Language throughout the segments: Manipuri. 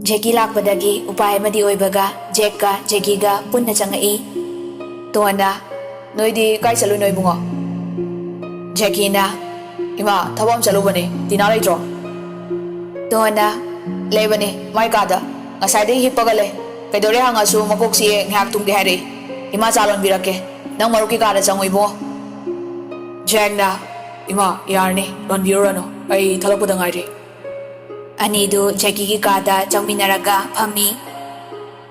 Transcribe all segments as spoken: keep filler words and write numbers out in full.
ꯖꯦꯀꯤ ꯂꯥꯛꯄꯗꯒꯤ ꯎꯄꯥꯏ ꯑꯃꯗꯤ ꯑꯣꯏꯕꯒ ꯖꯦꯛꯀ ꯖꯦꯀꯤꯒ ꯄꯨꯟꯅ ꯆꯪꯉꯛꯏ꯫ ꯇꯣꯟꯅ, "ꯅꯣꯏꯗꯤ ꯀꯥꯏ ꯆꯠꯂꯨꯏꯅꯣ ꯏꯕꯨꯡꯉꯣ?" ꯖꯦꯀꯤꯅ, "ꯏꯃꯥ, ꯊꯕꯛ ꯑꯃ ꯆꯠꯂꯨꯕꯅꯦ, ꯇꯤꯅꯥ ꯂꯩꯇ꯭ꯔꯣ?" ꯇꯣꯟꯅ, "ꯂꯩꯕꯅꯦ, ꯃꯥꯏ ꯀꯥꯗ꯫ ꯉꯁꯥꯏꯗꯒꯤ ꯍꯤꯞꯄꯒ ꯂꯩ꯫ ꯀꯩꯗꯧꯔꯦ ꯍꯪꯉꯁꯨ ꯃꯀꯣꯛ ꯆꯤꯛꯑꯦ, ꯉꯥꯏꯍꯥꯛ ꯇꯨꯝꯒꯦ ꯍꯥꯏꯔꯛꯏ꯫ ꯏꯃꯥ ꯆꯥ ꯂꯣꯟꯕꯤꯔꯛꯀꯦ꯫ ꯅꯪ ꯃꯔꯨꯞꯀꯤ ꯀꯥꯗ ꯆꯪꯉꯨ ꯏꯕꯨꯡꯉꯣ꯫" ꯖꯦꯛꯅ, "ꯏꯃꯥ, ꯌꯥꯔꯅꯤ, ꯂꯣꯟꯕꯤꯔꯨꯔꯅꯨ꯫ ꯑꯩ ꯊꯣꯛꯂꯛꯄꯗ ꯉꯥꯏꯔꯤ꯫" ꯑꯅꯤꯗꯨ ꯖꯦꯀꯤꯒꯤ ꯀꯥꯗ ꯆꯪꯃꯤꯟꯅꯔꯒ ꯐꯝꯃꯤ꯫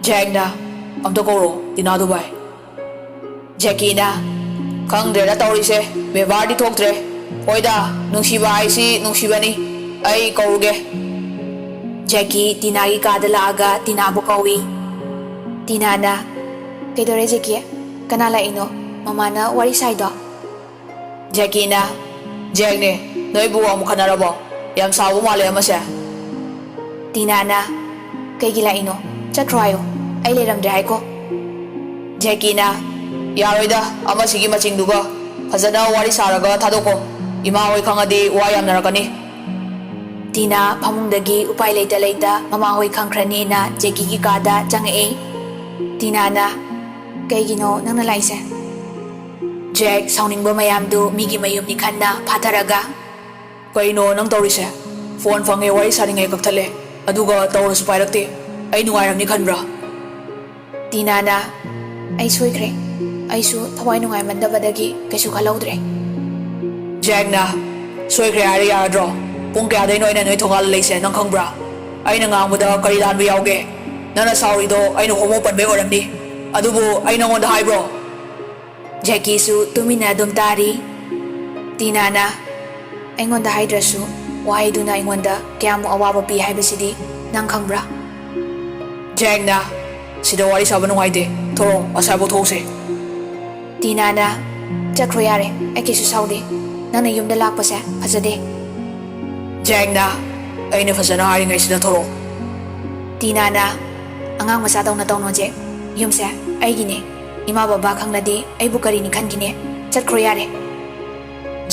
ꯖꯦꯛꯅ, "ꯑꯝꯇ ꯀꯧꯔꯣ, ꯇꯤꯅꯥꯗꯨ ꯚꯥꯏ꯫" ꯖꯦꯀꯤꯅ, "ꯈꯪꯗ꯭ꯔꯦꯗ ꯇꯧꯔꯤꯁꯦ, ꯕꯦꯕꯥꯔꯗꯤ ꯊꯣꯛꯇ꯭ꯔꯦ꯫ ꯍꯣꯏꯗ, ꯅꯨꯡꯁꯤꯕ ꯍꯥꯏꯁꯤ ꯅꯨꯡꯁꯤꯕꯅꯤ꯫ ꯑꯩ ꯀꯧꯔꯨꯒꯦ꯫" ꯖꯦꯀꯤ ꯇꯤꯅꯥꯒꯤ ꯀꯥꯗ ꯂꯥꯛꯑꯒ ꯇꯤꯅꯥꯕꯨ ꯀꯧꯏ꯫ ꯇꯤꯅꯥꯅ, "ꯀꯩꯗꯧꯔꯦ ꯖꯦꯀꯤ? ꯀꯅꯥ ꯂꯥꯛꯏꯅꯣ? ꯃꯃꯥꯅ ꯋꯥꯔꯤ ꯁꯥꯏꯗꯣ?" ꯖꯦꯀꯤꯅ, "ꯖꯦꯛꯅꯦ, ꯅꯣꯏꯕꯨ ꯑꯃꯨꯛ ꯈꯠꯅꯔꯕꯣ? ꯌꯥꯝ ꯁꯥꯎꯕ ꯃꯥꯜꯂꯦ ꯑꯃꯁꯦ꯫" ꯇꯤꯅꯥꯅ, "ꯀꯩꯒꯤ ꯂꯥꯛꯏꯅꯣ? ꯆꯠꯈ꯭ꯔꯣ ꯍꯥꯏꯌꯣ꯫ ꯑꯩ ꯂꯩꯔꯝꯗ꯭ꯔꯦ ꯍꯥꯏꯀꯣ꯫" ꯖꯦꯀꯤꯅ, "ꯌꯥꯔꯣꯏꯗ, ꯑꯃꯁꯤꯒꯤ ꯃꯆꯤꯡꯗꯨꯒ꯫ ꯐꯖꯅ ꯋꯥꯔꯤ ꯁꯥꯔꯒ ꯊꯥꯗꯣꯛꯀꯣ꯫ ꯏꯃꯥ ꯍꯣꯏ ꯈꯪꯉꯗꯤ ꯋꯥ ꯌꯥꯝꯅꯔꯛꯀꯅꯤ꯫" ꯇꯤꯅꯥ ꯐꯃꯨꯡꯗꯒꯤ ꯎꯄꯥꯏ ꯂꯩꯇ ꯂꯩꯇ ꯃꯃꯥ ꯍꯣꯏ ꯈꯪꯈ꯭ꯔꯅꯤꯅ ꯖꯦꯀꯤꯒꯤ ꯀꯥꯗ ꯆꯪꯉꯛꯑꯦ꯫ ꯇꯤꯅꯥꯅ, "ꯀꯩꯒꯤꯅꯣ ꯅꯪꯅ ꯂꯥꯛꯏꯁꯦ?" ꯖꯦꯛ ꯁꯥꯎꯅꯤꯡꯕ ꯃꯌꯥꯝꯗꯨ ꯃꯤꯒꯤ ꯃꯌꯨꯝꯅꯤ ꯈꯟꯅ ꯐꯥꯊꯔꯒ, "ꯀꯩꯅꯣ ꯅꯪ ꯇꯧꯔꯤꯁꯦ? ꯐꯣꯟ ꯐꯪꯉꯦ, ꯋꯥꯔꯤ ꯁꯥꯅꯤꯡꯉꯦ ꯀꯛꯊꯠꯂꯦ, ꯑꯗꯨꯒ ꯇꯧꯔꯁꯨ ꯄꯥꯏꯔꯛꯇꯦ꯫ ꯑꯩ ꯅꯨꯡꯉꯥꯏꯔꯝꯅꯤ ꯈꯟꯕ꯭ꯔꯥ?" ꯇꯤꯅꯥꯅ, "ꯑꯩ ꯁꯣꯏꯈ꯭ꯔꯦ꯫ ꯑꯩꯁꯨ ꯊꯋꯥꯏ ꯅꯨꯡꯉꯥꯏꯃꯟꯗꯕꯗꯒꯤ ꯀꯩꯁꯨ ꯈꯜꯍꯧꯗ꯭ꯔꯦ꯫" ꯖꯦꯛꯅ, "ꯁꯣꯏꯈ꯭ꯔꯦ ꯍꯥꯏꯔ ꯌꯥꯔꯗ꯭ꯔꯣ? ꯄꯨꯡ ꯀꯌꯥꯗꯩꯅꯣ ꯑꯩꯅ ꯅꯣꯏ ꯊꯣꯡꯒꯥꯜꯗ ꯂꯩꯁꯦ ꯅꯪ ꯈꯪꯕ꯭ꯔꯥ? ꯑꯩꯅ ꯉꯥꯡꯕꯗ ꯀꯔꯤ ꯂꯥꯟꯕ ꯌꯥꯎꯒꯦ? ꯅꯪꯅ ꯁꯥꯎꯔꯤꯗꯣ ꯑꯩꯅ ꯍꯣꯃꯣ ꯄꯟꯕꯩ ꯑꯣꯏꯔꯝꯅꯤ꯫ ꯑꯗꯨꯕꯨ ꯑꯩ ꯅꯪꯉꯣꯟꯗ ꯍꯥꯏꯕ꯭ꯔꯣ?" ꯖꯦꯀꯤꯁꯨ ꯇꯨꯃꯤꯟꯅ ꯑꯗꯨꯝ ꯇꯥꯔꯤ꯫ ꯇꯤꯅꯥꯅ, "ꯑꯩꯉꯣꯟꯗ ꯍꯥꯏꯗ꯭ꯔꯁꯨ ꯋꯥꯍꯩꯗꯨꯅ ꯑꯩꯉꯣꯟꯗ ꯀꯌꯥꯃꯨꯛ ꯑꯋꯥꯕ ꯄꯤ ꯍꯥꯏꯕꯁꯤꯗꯤ ꯅꯪ ꯈꯪꯕ꯭ꯔꯥ?" ꯖꯦꯛꯅ, "ꯁꯤꯗ ꯋꯥꯔꯤ ꯁꯥꯕ ꯅꯨꯡꯉꯥꯏꯇꯦ꯫ ꯊꯣꯔꯛꯑꯣ, ꯑꯁ꯭ꯋꯥꯏꯐꯥꯎ ꯊꯣꯛꯎꯁꯦ꯫" ꯇꯤꯅꯥꯅ, "ꯆꯠꯈ꯭ꯔꯣ ꯌꯥꯔꯦ, ꯑꯩ ꯀꯩꯁꯨ ꯁꯥꯎꯗꯦ꯫ ꯅꯪꯅ ꯌꯨꯝꯗ ꯂꯥꯛꯄꯁꯦ ꯐꯖꯗꯦ꯫" ꯖꯦꯛꯅ, "ꯑꯩꯅ ꯐꯖꯅ ꯍꯥꯏꯔꯤꯉꯩꯁꯤꯗ ꯊꯣꯔꯛꯑꯣ꯫" ꯇꯤꯅꯥꯅ, "ꯑꯉꯥꯡ ꯃꯆꯥꯗꯧꯅ ꯇꯧꯅꯣ ꯖꯦꯛ꯫ ꯌꯨꯝꯁꯦ ꯑꯩꯒꯤꯅꯦ꯫ ꯏꯃꯥ ꯕꯕꯥ ꯈꯪꯂꯗꯤ ꯑꯩꯕꯨ ꯀꯔꯤꯅꯤ ꯈꯟꯈꯤꯅꯦ? ꯆꯠꯈ꯭ꯔꯣ ꯌꯥꯔꯦ꯫"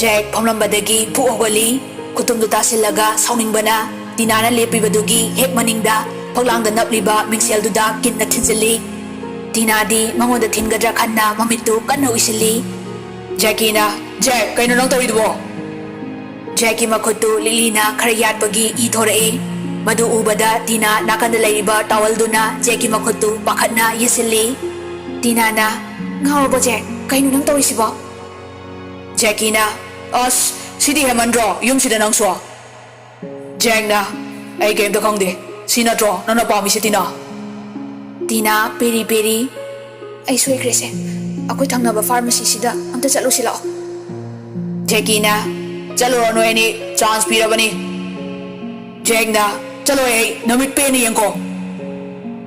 ꯖꯦꯛ ꯐꯝꯂꯝꯕꯗꯒꯤ ꯐꯨꯛ ꯍꯧꯒꯠꯂꯤ꯫ ꯈꯨꯇꯨꯝꯗꯨ ꯇꯥꯁꯤꯜꯂꯒ ꯁꯥꯎꯅꯤꯡꯕꯅ ꯇꯤꯅꯥꯅ ꯂꯦꯞꯄꯤꯕꯗꯨꯒꯤ ꯍꯦꯛ ꯃꯅꯤꯡꯗ ꯐꯛꯂꯥꯡꯗ ꯅꯞꯂꯤꯕ ꯃꯤꯡꯁꯦꯜꯗꯨꯗ ꯀꯤꯟꯅ ꯊꯤꯟꯖꯤꯜꯂꯤ꯫ ꯇꯤꯅꯥꯗꯤ ꯃꯉꯣꯟꯗ ꯊꯤꯟꯒꯗ꯭ꯔꯥ ꯈꯟꯅ ꯃꯃꯤꯠꯇꯨ ꯀꯟꯅ ꯎꯏꯁꯤꯜꯂꯤ꯫ ꯖꯦꯀꯤꯅ, "ꯖꯦꯛ, ꯀꯩꯅꯣ ꯅꯪ ꯇꯧꯔꯤꯗꯨꯕꯣ?" ꯖꯦꯛꯀꯤ ꯃꯈꯨꯠꯇꯨ ꯂꯤꯛꯂꯤꯅ ꯈꯔ ꯌꯥꯠꯄꯒꯤ ꯏ ꯊꯣꯔꯛꯏ꯫ ꯃꯗꯨ ꯎꯕꯗ ꯇꯤꯅꯥ ꯅꯥꯀꯟꯗ ꯂꯩꯔꯤꯕ ꯇꯥꯋꯜꯗꯨꯅ ꯖꯦꯛꯀꯤ ꯃꯈꯨꯠꯇꯨ ꯄꯥꯈꯠꯅ ꯌꯦꯠꯁꯤꯜꯂꯤ꯫ ꯇꯤꯅꯥꯅ, "ꯉꯥꯎꯔꯕꯣ ꯖꯦꯛ? ꯀꯩꯅꯣ ꯅꯪ ꯇꯧꯔꯤꯁꯤꯕꯣ?" ꯖꯦꯀꯤꯅ, "ꯑꯁ, ꯁꯤꯗꯤ ꯍꯦꯃꯟꯗ꯭ꯔꯣ, ꯌꯨꯝꯁꯤꯗ ꯅꯪꯁꯨ?" ꯖꯦꯛꯅ, "ꯑꯩ ꯀꯩꯝꯇ ꯈꯪꯗꯦ꯫ ꯁꯤ ꯅꯠꯇ꯭ꯔꯣ ꯅꯪꯅ ꯄꯥꯝꯃꯤꯁꯦ, ꯇꯤꯅꯥ?" ꯇꯤꯅꯥ ꯄꯦꯔꯤ ꯄꯦꯔꯤ, "ꯑꯩ ꯁꯣꯏꯈ꯭ꯔꯦꯁꯦ꯫ ꯑꯩꯈꯣꯏ ꯊꯪꯅꯕ ꯐꯥꯔꯃꯥꯁꯤꯁꯤꯗ ꯑꯝꯇ ꯆꯠꯂꯨꯁꯤ ꯂꯥꯛꯑꯣ꯫" ꯖꯦꯀꯤꯅ, "ꯆꯠꯂꯨꯔꯣ, ꯅꯣꯏ ꯑꯅꯤ ꯆꯥꯟꯁ ꯄꯤꯔꯕꯅꯤ꯫" ꯖꯦꯛꯅ, "ꯆꯠꯂꯣꯏ, ꯑꯩ ꯅꯃꯤꯠ ꯄꯦꯟꯅ ꯌꯦꯡꯀꯣ꯫"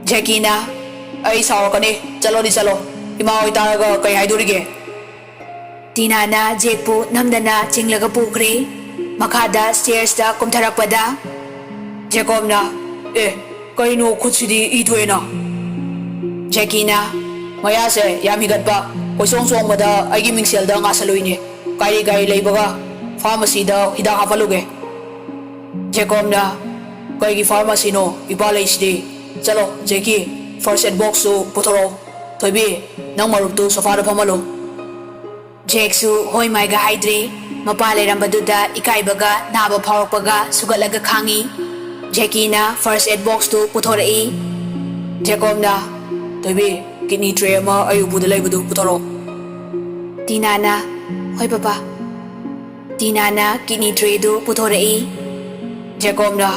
ꯖꯦꯀꯤꯅ, "ꯑꯩ ꯁꯥꯎꯔꯛꯀꯅꯤ, ꯆꯠꯂꯣꯗꯤ ꯆꯠꯂꯣ꯫ ꯏꯃꯥ ꯍꯣꯏ ꯇꯥꯔꯒ ꯀꯩ ꯍꯥꯏꯗꯣꯔꯤꯒꯦ?" ꯇꯤꯅꯥꯅ ꯖꯦꯛꯄꯨ ꯅꯝꯗꯅ ꯆꯤꯡꯂꯒ ꯄꯨꯈ꯭ꯔꯦ꯫ ꯃꯈꯥꯗ ꯁ꯭ꯇꯦꯌꯔꯁꯇ ꯀꯨꯝꯊꯔꯛꯄꯗ ꯖꯦꯀꯣꯕꯅ, "ꯑꯦ, ꯀꯩꯅꯣ ꯈꯨꯠꯁꯤꯗꯤ ꯏ ꯊꯣꯛꯑꯦꯅ?" ꯖꯦꯀꯤꯅ, "ꯃꯌꯥꯁꯦ ꯌꯥꯝ ꯍꯤꯒꯠꯄ, ꯀꯣꯏꯆꯣꯡ ꯆꯣꯡꯕꯗ ꯑꯩꯒꯤ ꯃꯤꯡꯁꯦꯜꯗ ꯉꯥꯁꯜꯂꯨꯏꯅꯦ꯫ ꯀꯥꯏꯔꯤ ꯀꯥꯏꯔꯤ ꯂꯩꯕꯒ ꯐꯥꯔꯃꯥꯁꯤꯗ ꯍꯤꯗꯥꯛ ꯍꯥꯞꯍꯜꯂꯨꯒꯦ꯫" ꯖꯦꯀꯣꯕꯅ, "ꯀꯩꯒꯤ ꯐꯥꯔꯃꯥꯁꯤꯅꯣ? ꯏꯄꯥ ꯂꯩꯁꯤꯗꯤ꯫ ꯆꯠꯂꯣ, ꯖꯦꯀꯤ, ꯐꯥꯔꯁ ꯑꯦꯗ ꯕꯣꯛꯁꯇꯨ ꯄꯨꯊꯣꯔꯛꯑꯣ꯫ ꯊꯣꯏꯕꯤ, ꯅꯪ ꯃꯔꯨꯞꯇꯨ ꯁꯣꯐꯥꯗ ꯐꯝꯍꯜꯂꯨ꯫" ꯖꯦꯛꯁꯨ ꯍꯣꯏ ꯃꯥꯏꯒ ꯍꯥꯏꯗ꯭ꯔꯦ꯫ ꯃꯄꯥ ꯂꯩꯔꯝꯕꯗꯨꯗ ꯏꯀꯥꯏꯕꯒ ꯅꯥꯕ ꯐꯥꯎꯔꯛꯄꯒ ꯁꯨꯒꯠꯂꯒ ꯈꯥꯡꯉꯤ꯫ ꯖꯦꯀꯤꯅ ꯐꯥꯔꯁ ꯑꯦꯗ ꯕꯣꯛꯁꯇꯨ ꯄꯨꯊꯣꯔꯛꯏ꯫ ꯖꯦꯀꯣꯕꯅ, "ꯊꯣꯏꯕꯤ, ꯀꯤꯗꯅꯤ ꯇ꯭ꯔꯦ ꯑꯃ ꯑꯩ ꯎꯄꯨꯗ ꯂꯩꯕꯗꯨ ꯄꯨꯊꯣꯔꯛꯑꯣ꯫" ꯇꯤꯅꯥꯅ, "ꯍꯣꯏ ꯄꯄꯥ꯫" ꯇꯤꯅꯥꯅ ꯀꯤꯗꯅꯤ ꯇ꯭ꯔꯦꯗꯨ ꯄꯨꯊꯣꯔꯛꯏ꯫ ꯖꯦꯀꯣꯕꯅ,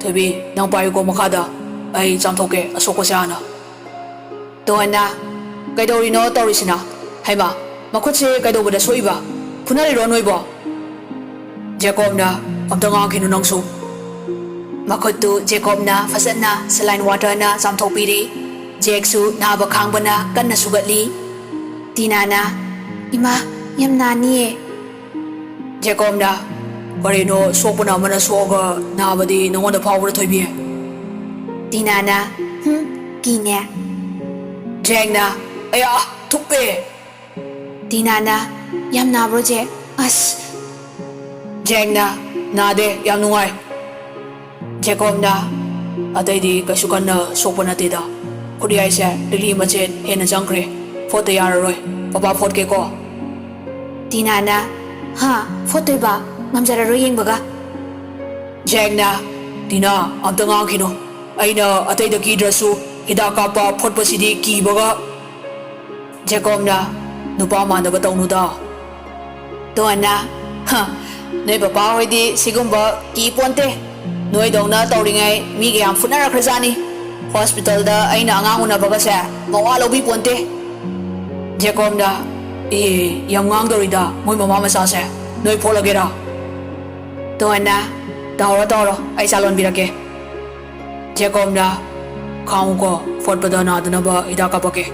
"ꯊꯣꯏꯕꯤ, ꯅꯪ ꯄꯥꯏꯌꯨꯀꯣ ꯃꯈꯥꯗ, ꯑꯩ ꯆꯥꯝꯊꯣꯛꯀꯦ ꯑꯁꯣꯛꯄꯁꯦ ꯍꯥꯟꯅ꯫" ꯇꯣꯟꯅ, "ꯀꯩꯗꯧꯔꯤꯅꯣ ꯇꯧꯔꯤꯁꯤꯅ? ꯍꯩꯃꯥ, ꯃꯈꯨꯠꯁꯦ ꯀꯩꯗꯧꯕꯗ ꯁꯣꯛꯏꯕ? ꯐꯨꯅꯔꯤꯔꯣ ꯅꯣꯏꯕꯣ?" ꯖꯦꯀꯣꯕꯅ, "ꯑꯝꯇ ꯉꯥꯡꯈꯤꯅꯨ ꯅꯪꯁꯨ꯫" ꯃꯈꯨꯠꯇꯨ ꯖꯦꯀꯣꯕꯅ ꯐꯖꯅ ꯁꯦꯂꯥꯏꯟ ꯋꯥꯇꯔꯅ ꯆꯥꯝꯊꯣꯛꯄꯤꯔꯦ꯫ ꯖꯦꯛꯁꯨ ꯅꯥꯕ ꯈꯥꯡꯕꯅ ꯀꯟꯅ ꯁꯨꯒꯠꯂꯤ꯫ ꯇꯤꯅꯥꯅ, "ꯏꯃꯥ, ꯌꯥꯝ ꯅꯥꯅꯤꯌꯦ꯫" ꯖꯦꯀꯣꯕꯅ, "ꯀꯔꯤꯅꯣ, ꯁꯣꯛꯄꯅ ꯑꯃꯅ ꯁꯣꯛꯑꯒ ꯅꯥꯕꯗꯤ ꯅꯉꯣꯟꯗ ꯐꯥꯎꯕ꯭ꯔꯥ, ꯊꯣꯏꯕꯤ?" ꯇꯤꯅꯥꯅ, "ꯍꯨꯝ, ꯀꯤꯅꯦ꯫" ꯖꯦꯛꯅ, "ꯑꯌꯥ, ꯊꯨꯞꯄꯦ!" ꯇꯤꯅꯥꯅ, "ꯌꯥꯝ ꯅꯥꯕ꯭ꯔꯣ, ꯖꯦꯛ? ꯑꯁ!" ꯖꯦꯛꯅ, "ꯅꯥꯗꯦ, ꯌꯥꯝ ꯅꯨꯡꯉꯥꯏ꯫" ꯖꯦꯀꯣꯕꯅ, ꯑꯇꯩꯗꯤ ꯀꯩꯁꯨ ꯀꯟꯅ ꯁꯣꯛꯄ ꯅꯠꯇꯦꯗ꯫ ꯈꯨꯠꯌꯥꯏꯁꯦ ꯂꯤꯛꯂꯤ ꯃꯆꯦꯠ ꯍꯦꯟꯅ ꯆꯪꯈ꯭ꯔꯦ꯫ ꯐꯣꯠꯇ ꯌꯥꯔꯔꯣꯏ꯫ ꯄꯄꯥ ꯐꯣꯠꯀꯦꯀꯣ꯫ ꯇꯤꯅꯥꯅ, "ꯍꯥ, ꯐꯣꯠꯇꯣꯏꯕ? ꯉꯝꯖꯔꯔꯣꯏ ꯌꯦꯡꯕꯒ꯫" ꯖꯦꯛꯅ, "ꯇꯤꯅꯥ, ꯑꯝꯇ ꯉꯥꯡꯈꯤꯅꯨ꯫ ꯑꯩꯅ ꯑꯇꯩꯗ ꯀꯤꯗ꯭ꯔꯁꯨ ꯍꯤꯗꯥꯛ ꯀꯥꯞꯄ ꯐꯣꯠꯄꯁꯤꯗꯤ ꯀꯤꯕꯒ꯫" ꯖꯦꯀꯣꯕꯅ, "ꯅꯨꯄꯥ ꯃꯥꯟꯗꯕ ꯇꯧꯅꯨꯗ꯫" ꯇꯣꯟꯅ, "ꯍ, ꯅꯣꯏ ꯄꯄꯥ ꯍꯣꯏꯗꯤ ꯁꯤꯒꯨꯝꯕ ꯀꯤ ꯄꯣꯟꯇꯦ꯫ ꯅꯣꯏꯗꯧꯅ ꯇꯧꯔꯤꯉꯩ ꯃꯤꯒ ꯌꯥꯝ ꯐꯨꯅꯔꯛꯈ꯭ꯔꯖꯥꯠꯅꯤ꯫ ꯍꯣꯁꯄꯤꯇꯥꯜꯗ ꯑꯩꯅ ꯑꯉꯥꯡ ꯎꯅꯕꯒꯁꯦ ꯃꯋꯥ ꯂꯧꯕꯤ ꯄꯣꯟꯇꯦ꯫" ꯖꯦꯀꯣꯕꯅ, "ꯑꯦ, ꯌꯥꯝ ꯉꯥꯡꯗꯧꯔꯤꯗ ꯃꯣꯏ ꯃꯃꯥ ꯃꯆꯥꯁꯦ꯫ ꯅꯣꯏ ꯐꯣꯠꯂꯒꯦꯔꯥ?" ꯇꯣꯟꯅ, "ꯇꯧꯔꯣ, ꯇꯧꯔꯣ, ꯑꯩ ꯆꯥ ꯂꯣꯟꯕꯤꯔꯛꯀꯦ꯫" ꯖꯦꯀꯣꯕꯅ, "ꯈꯥꯡꯉꯨꯀꯣ, ꯐꯣꯠꯄꯗ ꯅꯥꯗꯅꯕ ꯍꯤꯗꯥꯛ ꯀꯥꯞꯄꯛꯀꯦ꯫"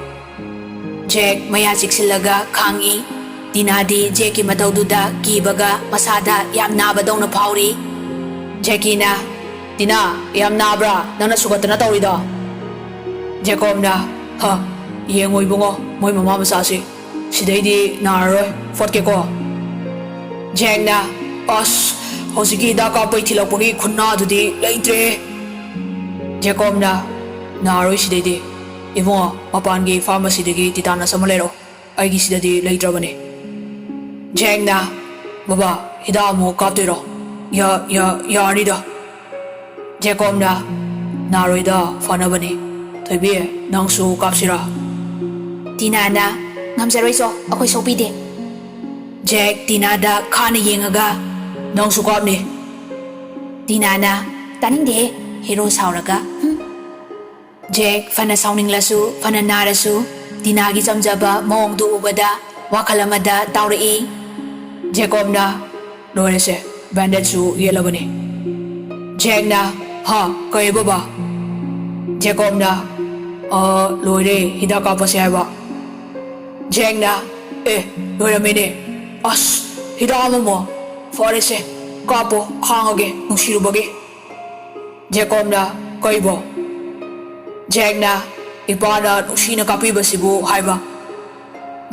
ꯖꯦꯛ ꯃꯌꯥ ꯆꯤꯛꯁꯤꯜꯂꯒ ꯈꯥꯡꯉꯤ꯫ ꯇꯤꯅꯥꯗꯤ ꯖꯦꯛꯀꯤ ꯃꯇꯧꯗꯨꯗ ꯀꯤꯕꯒ ꯃꯁꯥꯗ ꯌꯥꯝ ꯅꯥꯕꯗꯧꯅ ꯐꯥꯎꯔꯤ꯫ ꯖꯦꯛꯀꯤꯅ, "ꯇꯤꯅꯥ, ꯌꯥꯝ ꯅꯥꯕ꯭ꯔꯥ ꯅꯪꯅ ꯁꯨꯒꯠꯇꯅ ꯇꯧꯔꯤꯗꯣ?" ꯖꯦꯀꯣꯕꯅ, "ꯍ, ꯌꯦꯡꯉꯣ ꯏꯕꯨꯡꯉꯣ, ꯃꯣꯏ ꯃꯃꯥ ꯃꯆꯥꯁꯤ꯫ ꯁꯤꯗꯩꯗꯤ ꯅꯥꯔꯔꯣꯏ, ꯐꯣꯠꯀꯦꯀꯣ꯫" ꯖꯦꯛꯅ, "ꯑꯁ, ꯍꯧꯖꯤꯛꯀꯤ ꯍꯤꯗꯥꯛ ꯀꯥꯞꯄꯩ ꯊꯤꯜꯂꯛꯄꯒꯤ ꯈꯨꯟꯅꯥꯗꯨꯗꯤ ꯂꯩꯇ꯭ꯔꯦ꯫" ꯖꯦꯀꯣꯕꯅ, "ꯅꯥꯔꯣꯏ ꯁꯤꯗꯩꯗꯤ꯫ ꯏꯕꯨꯡꯉꯣ, ꯃꯄꯥꯟꯒꯤ ꯐꯥꯔꯃꯥꯁꯤꯗꯒꯤ ꯇꯤꯇꯥꯅꯁ ꯑꯃ ꯂꯩꯔꯛꯑꯣ꯫ ꯑꯩꯒꯤ ꯁꯤꯗꯗꯤ ꯂꯩꯇ꯭ꯔꯕꯅꯦ꯫" ꯖꯦꯛꯅ, "ꯕꯕꯥ, ꯍꯤꯗꯥꯛ ꯑꯃꯨꯛ ꯀꯥꯞꯇꯣꯏꯔꯣ?" "ꯌꯥ-, ꯌꯥ-, ꯌꯥꯔꯅꯤꯗ꯫" ꯖꯦꯀꯣꯕꯅ, "ꯅꯥꯔꯣꯏꯗ, ꯐꯅꯕꯅꯤ꯫ ꯊꯣꯏꯕꯤ, ꯅꯪꯁꯨ ꯀꯥꯞꯁꯤꯔꯥ?" ꯇꯤꯅꯥꯅ, "ꯉꯝꯖꯔꯣꯏ ꯆꯣ, ꯑꯩꯈꯣꯏ ꯁꯣꯛꯄꯤꯗꯦ꯫" ꯖꯦꯛ ꯇꯤꯅꯥꯗ ꯈꯥꯅ ꯌꯦꯡꯉꯒ, "ꯅꯪꯁꯨ ꯀꯥꯞꯅꯤ꯫" ꯇꯤꯅꯥꯅ, "ꯇꯥꯅꯤꯡꯗꯦꯍꯦ, ꯍꯦꯔꯣ ꯁꯥꯎꯔꯒ꯫ ꯍꯨꯝ꯫" ꯖꯦꯛ ꯐꯅ ꯁꯥꯎꯅꯤꯡꯂꯁꯨ, ꯐꯅ ꯅꯥꯔꯁꯨ, ꯇꯤꯅꯥꯒꯤ ꯆꯝꯖꯕ ꯃꯑꯣꯡꯗꯨ ꯎꯕꯗ ꯋꯥꯈꯜ ꯑꯃꯗ ꯇꯥꯎꯔꯛꯏ꯫ ꯖꯦꯀꯣꯕꯅ, "ꯂꯣꯏꯔꯦꯁꯦ, ꯕꯦꯟꯗꯦꯖꯁꯨ ꯌꯦꯠꯂꯕꯅꯤ꯫" ꯖꯦꯛꯅ, "ꯍꯥ, ꯀꯩ ꯕꯕꯥ?" ꯖꯦꯀꯣꯕꯅ, "ꯑ, ꯂꯣꯏꯔꯦ, ꯍꯤꯗꯥꯛ ꯀꯥꯞꯄꯁꯦ ꯍꯥꯏꯕ꯫" ꯖꯦꯛꯅ, "ꯑꯦ, ꯂꯣꯏꯔꯝꯃꯦꯅꯦ꯫ ꯑꯁ, ꯍꯤꯗꯥꯛ ꯑꯃꯃꯣ? ꯐꯔꯦꯁꯦ, ꯀꯥꯞꯄꯣ, ꯈꯥꯡꯉꯒꯦ, ꯅꯨꯡꯁꯤꯔꯨꯕꯒꯤ꯫" ꯖꯦꯀꯣꯕꯅ, "ꯀꯩꯕꯣ?" ꯖꯦꯛꯅ, "ꯏꯄꯥꯅ ꯅꯨꯡꯁꯤꯅ ꯀꯥꯞꯄꯤꯕꯁꯤꯕꯨ ꯍꯥꯏꯕ꯫"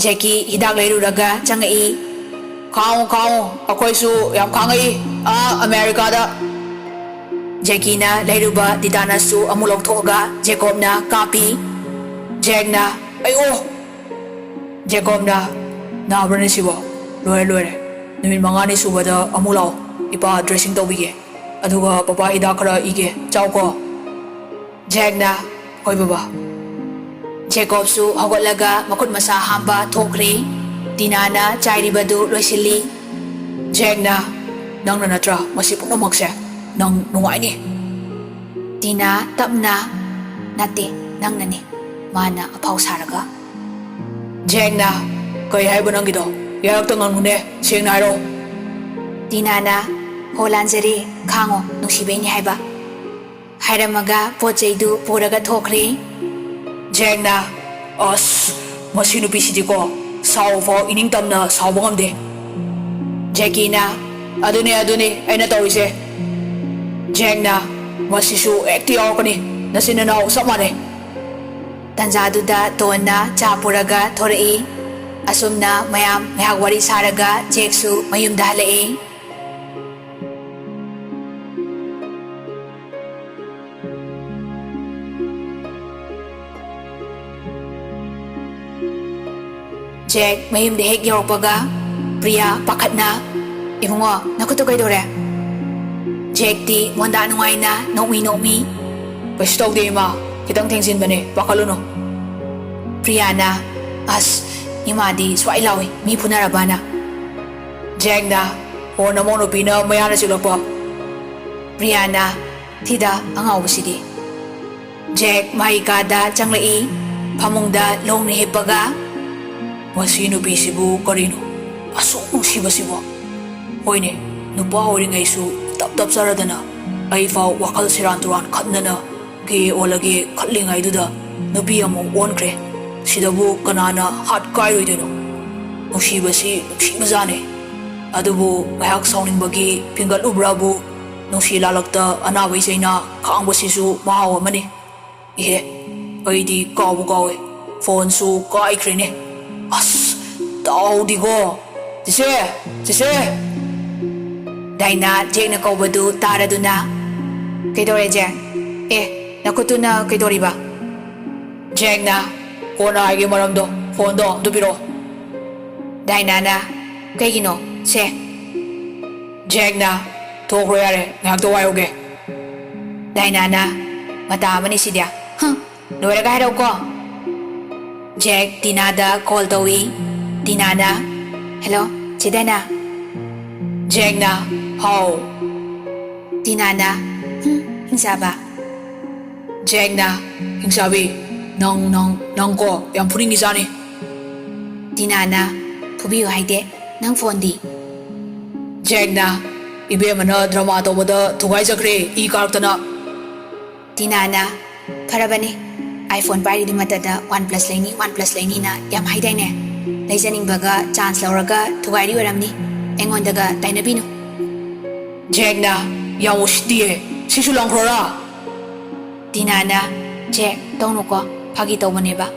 ꯖꯦꯛꯀꯤ ꯍꯤꯗꯥꯛ ꯂꯩꯔꯨꯔꯒ ꯆꯪꯉꯛꯏ꯫ "ꯈꯥꯡꯉꯨ, ꯈꯥꯡꯉꯨ, ꯑꯩꯈꯣꯏꯁꯨ ꯌꯥꯝ ꯈꯥꯡꯉꯛꯏ, ꯑꯥ ꯑꯃꯦꯔꯤꯀꯥꯗ꯫" ꯖꯦꯀꯤꯅ ꯂꯩꯔꯨꯕ ꯇꯤꯇꯥꯅꯁꯁꯨ ꯑꯃꯨꯛ ꯂꯧꯊꯣꯛꯑꯒ ꯖꯦꯀꯣꯕꯅ ꯀꯥꯞꯄꯤ꯫ ꯖꯦꯛꯅ, "ꯑꯩ ꯑꯣ!" ꯖꯦꯀꯣꯕꯅ, "ꯅꯥꯕ꯭ꯔꯅꯦ ꯁꯤꯕꯣ? ꯂꯣꯏꯔꯦ, ꯂꯣꯏꯔꯦ꯫ ꯅꯨꯃꯤꯠ ꯃꯉꯥꯅꯤ ꯁꯨꯕꯗ ꯑꯃꯨꯛ ꯂꯥꯛꯑꯣ꯫ ꯏꯄꯥ dressing ꯇꯧꯕꯤꯒꯦ꯫ ꯑꯗꯨꯒ ꯄꯄꯥ ꯍꯤꯗꯥꯛ ꯈꯔ ꯏꯒꯦ꯫ ꯆꯥꯎꯀꯣ꯫" ꯖꯦꯛꯅ, "ꯍꯣꯏ ꯕꯕꯥ꯫" ꯖꯦꯀꯣꯕꯁꯨ ꯍꯧꯒꯠꯂꯒ ꯃꯈꯨꯠ ꯃꯁꯥ ꯍꯥꯝꯕ ꯊꯣꯛꯈ꯭ꯔꯦ꯫ ꯇꯤꯅꯥꯅ ꯆꯥꯏꯔꯤꯕꯗꯨ ꯂꯣꯏꯁꯤꯜꯂꯤ꯫ ꯖꯦꯛꯅ, "ꯅꯪꯅ ꯅꯠꯇ꯭ꯔꯥ ꯃꯁꯤ ꯄꯨꯝꯅꯃꯛꯁꯦ? ꯅꯪ ꯅꯨꯡꯉꯥꯏꯅꯤ꯫" ꯇꯤꯅꯥ ꯇꯞꯅ, "ꯅꯠꯇꯦ, ꯅꯪꯅꯅꯤ꯫" ꯃꯥꯅ ꯑꯐꯥꯎ ꯁꯥꯔꯒ꯫ ꯖꯦꯛꯅ, "ꯀꯩ ꯍꯥꯏꯕ ꯅꯪꯒꯤꯗꯣ? ꯌꯥꯔꯛꯇ ꯉꯥꯡꯉꯨꯅꯦ, ꯁꯦꯡꯅ ꯍꯥꯏꯔꯣ꯫" ꯇꯤꯅꯥꯅ, "ꯍꯣ, ꯂꯥꯟꯖꯔꯦ, ꯈꯥꯡꯉꯣ, ꯅꯨꯡꯁꯤꯕꯩꯅꯤ ꯍꯥꯏꯕ꯫" ꯍꯥꯏꯔꯝꯃꯒ ꯄꯣꯠ ꯆꯩꯗꯨ ꯄꯨꯔꯒ ꯊꯣꯛꯈ꯭ꯔꯦ꯫ ꯖꯦꯛꯅ, "ꯑꯁ, ꯃꯁꯤ ꯅꯨꯄꯤꯁꯤꯗꯤꯀꯣ, ꯁꯥꯎ ꯐꯥꯎ ꯏꯅꯤꯡ ꯇꯝꯅ ꯁꯥꯎꯕ ꯉꯝꯗꯦ꯫" ꯖꯦꯀꯤꯅ, "ꯑꯗꯨꯅꯦ, ꯑꯗꯨꯅꯦ ꯑꯩꯅ ꯇꯧꯔꯤꯁꯦ꯫" ꯖꯦꯛꯅ, "ꯃꯁꯤꯁꯨ ꯍꯦꯛꯇ ꯌꯥꯎꯔꯛꯀꯅꯤ, ꯅꯆꯤꯟ ꯅꯅꯥꯎ ꯆꯞ ꯃꯥꯟꯅꯩ꯫" ꯇꯟꯖꯥꯗꯨꯗ ꯇꯣꯟꯅ ꯆꯥ ꯄꯨꯔꯒ ꯊꯣꯔꯛꯏ꯫ ꯑꯁꯨꯝꯅ ꯃꯌꯥꯝ ꯉꯥꯏꯍꯥꯛ ꯋꯥꯔꯤ ꯁꯥꯔꯒ ꯖꯦꯛꯁꯨ ꯃꯌꯨꯝꯗ ꯍꯜꯂꯛꯏ꯫ ꯖꯦꯛ ꯃꯌꯨꯝꯗ ꯍꯦꯛ ꯌꯧꯔꯛꯄꯒ ꯄ꯭ꯔꯤꯌꯥ ꯄꯥꯈꯠꯅ, "ꯏꯕꯨꯡꯉꯣ, ꯅꯈꯨꯠꯇꯨ ꯀꯩꯗꯧꯔꯦ?" ꯖꯦꯛꯇꯤ ꯃꯣꯟꯗꯥ ꯅꯨꯡꯉꯥꯏꯅ ꯅꯣꯛꯃꯤ ꯅꯣꯛꯃꯤ, "ꯀꯩꯁꯨ ꯇꯧꯗꯦ ꯏꯃꯥ, ꯈꯤꯇꯪ ꯊꯦꯡꯖꯤꯟꯕꯅꯦ, ꯄꯥꯈꯠꯂꯨꯅꯨ꯫" ꯄ꯭ꯔꯤꯌꯥꯅ, "ꯑꯁ, ꯏꯃꯥꯗꯤ ꯁ꯭ꯋꯥꯏ ꯂꯥꯎꯏ, ꯃꯤ ꯐꯨꯅꯔꯕꯅ꯫" ꯖꯦꯛꯅ, "ꯑꯣ, ꯅꯃꯧ ꯅꯨꯄꯤꯅ ꯃꯌꯥꯅ ꯆꯤꯛꯂꯛꯄ꯫" ꯄ꯭ꯔꯤꯌꯥꯅ, "ꯊꯤꯗ ꯑꯉꯥꯎꯕꯁꯤꯗꯤ꯫" ꯖꯦꯛ ꯃꯍꯩ ꯀꯥꯗ ꯆꯪꯂꯛꯏ꯫ ꯐꯃꯨꯡꯗ ꯂꯣꯡꯅ ꯍꯤꯞꯄꯒ, "ꯃꯁꯤ ꯅꯨꯄꯤꯁꯤꯕꯨ ꯀꯔꯤꯅꯣ ꯑꯁꯨꯛ ꯅꯨꯡꯁꯤꯕꯁꯤꯕꯣ? ꯍꯣꯏꯅꯦ, ꯅꯨꯄꯥ ꯑꯣꯏꯔꯤꯉꯩꯁꯨ ꯇꯞ ꯇꯞ ꯆꯥꯔꯗꯅ ꯑꯩꯐꯥꯎ ꯋꯥꯈꯜ ꯁꯦꯔꯥꯟ ꯇꯨꯔꯥꯟ ꯈꯟꯗꯅ ꯒꯦ ꯑꯣꯜꯂꯒꯦ ꯈꯜꯂꯤꯉꯩꯗꯨꯗ ꯅꯨꯄꯤ ꯑꯃꯨꯛ ꯑꯣꯟꯈ꯭ꯔꯦ꯫ ꯁꯤꯗꯕꯨ ꯀꯅꯥꯅ ꯍꯥꯠ ꯀꯥꯏꯔꯣꯏꯗꯣꯏꯅꯣ? ꯅꯨꯡꯁꯤꯕꯁꯤ ꯅꯨꯡꯁꯤꯕꯖꯥꯠꯅꯦ꯫ ꯑꯗꯨꯕꯨ ꯉꯥꯏꯍꯥꯛ ꯁꯥꯎꯅꯤꯡꯕꯒꯤ ꯐꯤꯡꯒꯠꯂꯨꯕ꯭ꯔꯥꯕꯨ, ꯅꯨꯡꯁꯤ ꯂꯥꯂꯛꯇ ꯑꯅꯥꯕꯩ ꯆꯩꯅꯥ ꯈꯥꯡꯕꯁꯤꯁꯨ ꯃꯍꯥꯎ ꯑꯃꯅꯤ꯫ ꯏꯍꯦ, ꯑꯩꯗꯤ ꯀꯥꯎꯕꯨ ꯀꯥꯎꯋꯦ, ꯐꯣꯟꯁꯨ ꯀꯥꯏꯈ꯭ꯔꯦꯅꯦ꯫ ꯑꯁ, ꯇꯥꯎꯗꯤꯒꯣ꯫ ꯆꯦꯆꯦ, ꯆꯦꯆꯦ!" ꯗꯥꯏꯅꯥ ꯖꯦꯛꯅ ꯀꯧꯕꯗꯨ ꯇꯥꯔꯗꯨꯅ, ꯀꯩꯗꯧꯔꯦ, ꯖꯦꯛ? ꯑꯦ, ꯅꯈꯨꯠꯇꯨꯅ ꯀꯩꯗꯧꯔꯤꯕ? ꯖꯦꯛꯅ, "ꯀꯣꯟꯅ ꯍꯥꯏꯒꯦ ꯃꯔꯝꯗꯣ, ꯐꯣꯟꯗꯣ ꯑꯗꯨ ꯄꯤꯔꯛꯑꯣ꯫" ꯗꯥꯏꯅꯥꯅ, "ꯀꯩꯒꯤꯅꯣ? ꯁꯦ꯫" ꯖꯦꯛꯅ, "ꯊꯣꯛꯈ꯭ꯔꯣ ꯌꯥꯔꯦ, ꯉꯥꯏꯍꯥꯛꯇ ꯋꯥꯏꯍꯧꯒꯦ꯫" ꯗꯥꯏꯅꯥꯅ, "ꯃꯇꯥ ꯑꯃꯅꯤ ꯁꯤꯗꯤ꯫ ꯍꯨꯝ, ꯂꯣꯏꯔꯒ ꯍꯥꯏꯔꯛꯎꯀꯣ꯫" ꯖꯦꯛ ꯇꯤꯅꯥꯗ ꯀꯣꯜ ꯇꯧꯏ꯫ ꯇꯤꯅꯥꯅ, "ꯍꯦꯜꯂꯣ, ꯆꯦ ꯗꯥꯏꯅꯥ꯫" ꯖꯦꯛꯅ, "ꯍꯥꯎ꯫" ꯇꯤꯅꯥꯅ, "ꯍꯨꯝ, ꯍꯤꯡꯆꯥꯕ꯫" ꯖꯦꯛꯅ, "ꯍꯤꯡꯆꯥꯕꯤ, ꯅꯪ, ꯅꯪ, ꯅꯪ ꯀꯣ ꯌꯥꯝ ꯐꯨꯅꯤꯡꯉꯤꯖꯥꯠꯅꯤ꯫" ꯇꯤꯅꯥꯅ, "ꯐꯨꯕꯤꯌꯨ ꯍꯥꯏꯗꯦ, ꯅꯪ ꯐꯣꯟꯗꯤ?" ꯖꯦꯛꯅ, "ꯏꯕꯦꯝꯃꯅ ꯗ꯭ꯔꯃꯥ ꯇꯧꯕꯗ ꯊꯨꯒꯥꯏꯖꯈ꯭ꯔꯦ, ꯏ ꯀꯥꯔꯛꯇꯅ꯫" ꯇꯤꯅꯥꯅ, "ꯐꯔꯕꯅꯤ, iPhone ꯄꯥꯏꯔꯤꯗꯨ ꯃꯇꯗ OnePlus ꯂꯩꯅꯤ, OnePlus ꯂꯩꯅꯤꯅ ꯌꯥꯝ ꯍꯥꯏꯗꯥꯏꯅꯦ? ꯂꯩꯖꯅꯤꯡꯕꯒ ꯆꯥꯟꯁ ꯂꯧꯔꯒ ꯊꯨꯒꯥꯏꯔꯤ ꯑꯣꯏꯔꯝꯅꯤ꯫ ꯑꯩꯉꯣꯟꯗꯒ ꯇꯥꯏꯅꯕꯤꯅꯨ꯫" ꯖꯦꯛꯅ, "ꯌꯥꯝ ꯎꯁꯤꯠꯇꯤꯌꯦ, ꯁꯤꯁꯨ ꯂꯪꯈ꯭ꯔꯣꯔꯥ?" ꯇꯤꯅꯥꯅ, "ꯖꯦꯛ, ꯇꯧꯅꯨꯀꯣ, ꯐꯥꯒꯤ ꯇꯧꯕꯅꯦꯕ,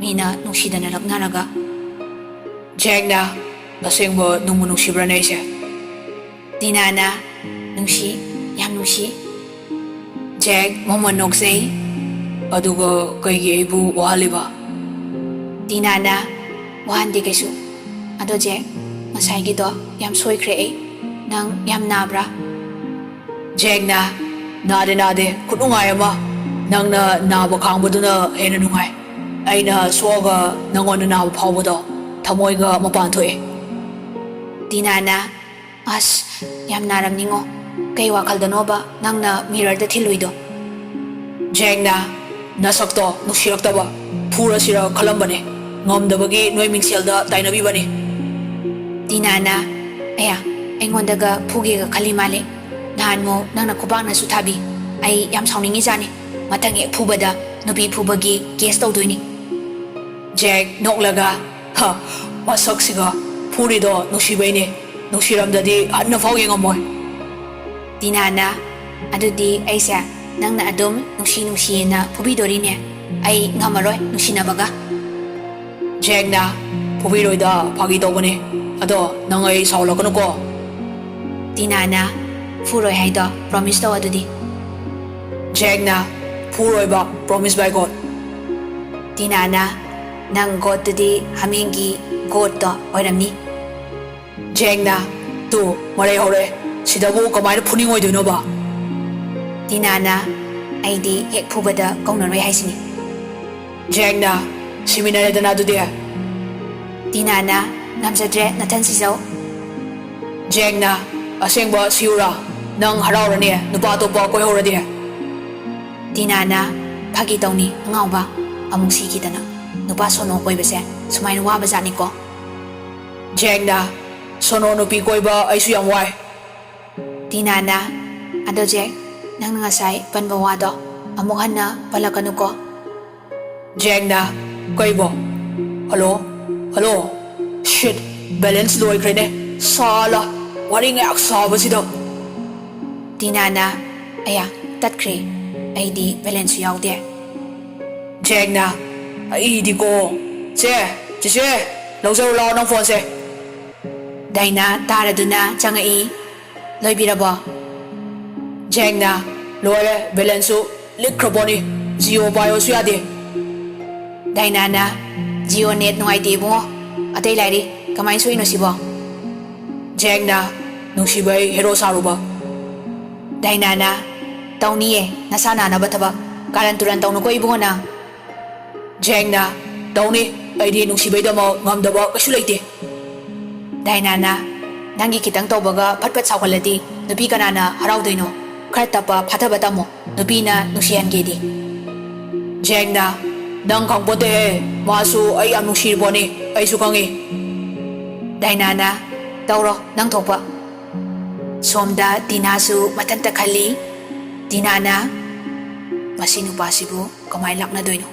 ꯃꯤꯅ ꯅꯨꯡꯁꯤꯗꯅ ꯂꯛꯅꯔꯒ꯫" ꯖꯦꯛꯅ, "ꯑꯁꯦꯡꯕ ꯅꯨꯡꯕꯨ ꯅꯨꯡꯁꯤꯕ꯭ꯔꯥꯅꯦ ꯑꯩꯁꯦ?" ꯇꯤꯅꯥꯅ, "ꯅꯨꯡꯁꯤ, ꯌꯥꯝ ꯅꯨꯡꯁꯤ꯫" ꯖꯦꯛ ꯃꯃꯣꯟ ꯅꯣꯛꯆꯩ꯫ "ꯑꯗꯨꯒ ꯀꯩꯒꯤ ꯑꯩꯕꯨ ꯋꯥꯍꯜꯂꯤꯕ?" ꯇꯤꯅꯥꯅ, "ꯋꯥꯍꯟꯗꯦ ꯀꯩꯁꯨ꯫ ꯑꯗꯣ ꯖꯦꯛ, ꯉꯁꯥꯏꯒꯤꯗꯣ ꯌꯥꯝ ꯁꯣꯏꯈ꯭ꯔꯦ ꯑꯩ꯫ ꯅꯪ ꯌꯥꯝ ꯅꯥꯕ꯭ꯔꯥ?" ꯖꯦꯛꯅ, "ꯅꯥꯗꯦ, ꯅꯥꯗꯦ, ꯈꯨꯅꯨꯡꯉꯥꯏ ꯑꯃ꯫ ꯅꯪꯅ ꯅꯥꯕ ꯈꯥꯡꯕꯗꯨꯅ ꯍꯦꯟꯅ ꯅꯨꯡꯉꯥꯏ꯫ ꯑꯩꯅ ꯁꯣꯛꯑꯒ ꯅꯪꯉꯣꯟꯗ ꯅꯥꯕ ꯐꯥꯎꯕꯗꯣ ꯊꯃꯣꯏꯒ ꯃꯄꯥꯟ ꯊꯣꯛꯑꯦ꯫" ꯇꯤꯅꯥꯅ, "ꯑꯁ, ꯌꯥꯝ ꯅꯥꯔꯝꯅꯤꯉꯣ꯫ ꯀꯩ ꯋꯥꯈꯜꯗꯅꯣꯕ ꯅꯪꯅ ꯃꯤꯔꯔꯗ ꯊꯤꯜꯂꯨꯏꯗꯣ?" ꯖꯦꯛꯅ, "ꯅꯁꯛꯇꯣ ꯅꯨꯡꯁꯤꯔꯛꯇꯕ꯫ ꯐꯨꯔꯁꯤꯔ ꯈꯜꯂꯝꯕꯅꯦ꯫ ꯉꯝꯗꯕꯒꯤ ꯅꯣꯏ ꯃꯤꯡꯁꯦꯜꯗ ꯇꯥꯏꯅꯕꯤꯕꯅꯦ꯫" ꯇꯤꯅꯥꯅ, "ꯑꯌꯥ, ꯑꯩꯉꯣꯟꯗꯒ ꯐꯨꯒꯦꯒ ꯈꯜꯂꯤ ꯃꯥꯜꯂꯦ꯫ ꯅꯍꯥꯟꯃꯨꯛ ꯅꯪꯅ ꯈꯨꯕꯥꯛꯅꯁꯨ ꯊꯥꯕꯤ꯫ ꯑꯩ ꯌꯥꯝ ꯁꯥꯎꯅꯤꯡꯉꯤꯖꯥꯠꯅꯤ꯫ ꯃꯊꯪ ꯍꯦꯛ ꯐꯨꯕꯗ ꯅꯨꯄꯤ ꯐꯨꯕꯒꯤ ꯀꯦꯁ ꯇꯧꯗꯣꯏꯅꯤ꯫" ꯖꯦꯛ ꯅꯣꯛꯂꯒ, "ꯍ, ꯃꯁꯛꯁꯤꯒ꯫ ꯐꯨꯔꯤꯗꯣ ꯅꯨꯡꯁꯤꯕꯩꯅꯦ꯫ ꯅꯨꯡꯁꯤꯔꯝꯗꯗꯤ ꯍꯟꯅ ꯐꯥꯎ ꯌꯦꯡꯉꯝꯃꯣꯏ꯫" ꯇꯤꯅꯥꯅ, "ꯑꯗꯨꯗꯤ ꯑꯩꯁꯦ ꯅꯪꯅ ꯑꯗꯨꯝ ꯅꯨꯡꯁꯤ ꯅꯨꯡꯁꯤꯌꯦꯅ ꯐꯨꯕꯤꯗꯣꯔꯤꯅꯦ꯫ ꯑꯩ ꯉꯝꯃꯔꯣꯏ ꯅꯨꯡꯁꯤꯅꯕꯒ꯫" ꯖꯦꯛꯅ, "ꯐꯨꯕꯤꯔꯣꯏꯗ, ꯐꯥꯒꯤ ꯇꯧꯕꯅꯦ꯫ ꯑꯗꯣ ꯅꯪ ꯑꯩ ꯁꯥꯎꯍꯜꯂꯛꯀꯅꯨꯀꯣ꯫" ꯇꯤꯅꯥꯅ, "ꯐꯨꯔꯣꯏ ꯍꯥꯏꯗꯣ ꯄ꯭ꯔꯣꯃꯤꯁ ꯇꯧ ꯑꯗꯨꯗꯤ꯫" ꯖꯦꯛꯅ, "ꯐꯨꯔꯣꯏꯕ, promise by God." ꯇꯤꯅꯥꯅ, "ꯅꯪ ꯒꯣꯠꯇꯨꯗꯤ ꯍꯥꯃꯦꯡꯒꯤ ꯒꯣꯠꯇꯣ ꯑꯣꯏꯔꯝꯅꯤ꯫" ꯖꯦꯛꯅ, "ꯇꯨ, ꯃꯔꯩ ꯍꯧꯔꯦ꯫ ꯁꯤꯗꯕꯨ ꯀꯃꯥꯏꯅ ꯐꯨꯅꯤꯡꯉꯣꯏꯗꯣꯏꯅꯣꯕ?" ꯇꯤꯅꯥꯅ, "ꯑꯩꯗꯤ ꯍꯦꯛ ꯐꯨꯕꯗ ꯀꯧꯅꯔꯣꯏ ꯍꯥꯏꯁꯤꯅꯤ꯫" ꯖꯦꯛꯅ, "ꯁꯤꯃꯤꯟꯅꯔꯦꯗꯅ ꯑꯗꯨꯗꯤ꯫" ꯇꯤꯅꯥꯅ, "ꯉꯝꯖꯗ꯭ꯔꯦ, ꯅꯊꯟ ꯁꯤꯖꯧ꯫" ꯖꯦꯛꯅ, "ꯑꯁꯦꯡꯕ ꯁꯤꯎꯔꯥ? ꯅꯪ ꯍꯔꯥꯎꯔꯅꯤ, ꯅꯨꯄꯥ ꯑꯇꯣꯞꯄ ꯀꯣꯏꯍꯧꯔꯗꯤ꯫" ꯇꯤꯅꯥꯅ, "ꯐꯥꯒꯤ ꯇꯧꯅꯤ ꯑꯉꯥꯎꯕ, ꯑꯃꯨꯛ ꯁꯤꯈꯤꯗꯅ꯫ ꯅꯨꯄꯥ ꯁꯣꯅꯣ ꯀꯣꯏꯕꯁꯦ ꯁꯨꯃꯥꯏꯅ ꯋꯥꯕꯖꯥꯠꯅꯤꯀꯣ꯫" ꯖꯦꯛꯅ, "ꯁꯣꯅꯣ ꯅꯨꯄꯤ ꯀꯣꯏꯕ ꯑꯩꯁꯨ ꯌꯥꯝ ꯋꯥꯏ꯫" ꯇꯤꯅꯥꯅ, "ꯑꯗꯣ ꯖꯦꯛ, ꯅꯪꯅ ꯉꯁꯥꯏ ꯄꯟꯕ ꯋꯥꯗꯣ ꯑꯃꯨꯛ ꯍꯟꯅ ꯄꯜꯂꯛꯀꯅꯨꯀꯣ꯫" ꯖꯦꯛꯅ, "ꯀꯩꯕꯣ? ꯍꯜꯂꯣ? ꯍꯜꯂꯣ? Shit, balance ꯂꯣꯏꯈ꯭ꯔꯦꯅꯦ꯫ ꯁꯥꯂꯥ, ꯋꯥꯔꯤ ꯉꯥꯏꯍꯥꯛ ꯁꯥꯕꯁꯤꯗ꯫" ꯇꯤꯅꯥꯅ, "ꯑꯌꯥ, ꯇꯠꯈ꯭ꯔꯦ꯫ ꯑꯩꯗꯤ balance ꯁꯨ ꯌꯥꯎꯗꯦ꯫" ꯖꯦꯛꯅ, "ꯑꯩꯗꯤꯀꯣ꯫ ꯆꯦ, ꯆꯦꯆꯦ, ꯂꯧꯖꯔꯨ ꯂꯥꯛꯑꯣ ꯅꯪ phone ꯁꯦ꯫" ꯗꯥꯏꯅꯥ ꯇꯥꯔꯗꯨꯅ ꯆꯪꯉꯛꯏ꯫ "ꯂꯣꯏꯕꯤꯔꯕꯣ?" ꯖꯦꯛꯅ, "ꯂꯣꯏꯔꯦ, balance ꯁꯨ ꯂꯤꯛꯈ꯭ꯔꯄꯣꯠꯅꯤ꯫ Jio ꯄꯥꯏꯌꯣꯁꯨ ꯌꯥꯗꯦ꯫" ꯗꯥꯏꯅꯥꯅ, "Jio net ꯅꯨꯡꯉꯥꯏꯇꯦ ꯏꯕꯨꯡꯉꯣ꯫ ꯑꯇꯩ ꯂꯥꯏꯔꯤ, ꯀꯃꯥꯏꯅ ꯁꯣꯛꯏꯅꯣ ꯁꯤꯕꯣ?" ꯖꯦꯛꯅ, "ꯅꯨꯡꯁꯤꯕꯩ hero ꯁꯥꯔꯨꯕ꯫" ꯗꯥꯏꯅꯥꯅ, "ꯇꯧꯅꯤꯌꯦ, ꯅꯁꯥ ꯅꯥꯅꯕ ꯊꯕꯛ꯫ ꯀꯥꯔꯟ ꯇꯨꯔꯟ ꯇꯧꯅꯨꯀꯣ ꯏꯕꯨꯡꯉꯣ ꯅꯪ꯫" ꯖꯦꯛꯅ, "ꯇꯧꯅꯤ, ꯑꯩꯗꯤ ꯅꯨꯡꯁꯤꯕꯩꯗꯃꯛ ꯉꯝꯗꯕ ꯀꯩꯁꯨ ꯂꯩꯇꯦ꯫" ꯗꯥꯏꯅꯥꯅ, "ꯅꯪꯒꯤ ꯈꯤꯇꯪ ꯇꯧꯕꯒ ꯐꯠ ꯐꯠ ꯁꯥꯎꯒꯠꯂꯗꯤ ꯅꯨꯄꯤ ꯀꯅꯥꯅ ꯍꯔꯥꯎꯗꯣꯏꯅꯣ? ꯈꯔ ꯇꯞꯄ ꯐꯥꯊꯕ ꯇꯝꯃꯣ, ꯅꯨꯄꯤꯅ ꯅꯨꯡꯁꯤꯍꯟꯒꯦꯗꯤ꯫" ꯖꯦꯛꯅ, "ꯅꯪ ꯈꯪꯄꯣꯠꯇꯦꯍꯦ, ꯃꯥꯁꯨ ꯑꯩ ꯌꯥꯝ ꯅꯨꯡꯁꯤꯔꯤꯄꯣꯠꯅꯤ, ꯑꯩꯁꯨ ꯈꯪꯉꯤ꯫" ꯗꯥꯏꯅꯥꯅ, "ꯇꯧꯔꯣ ꯅꯪ ꯊꯣꯛꯄ꯫" ꯁꯣꯝꯗ ꯇꯤꯅꯥꯁꯨ ꯃꯊꯟꯇ ꯈꯜꯂꯤ꯫ ꯇꯤꯅꯥꯅ, "ꯃꯁꯤ ꯅꯨꯄꯥꯁꯤꯕꯨ ꯀꯃꯥꯏ ꯂꯥꯛꯅꯗꯣꯏꯅꯣ?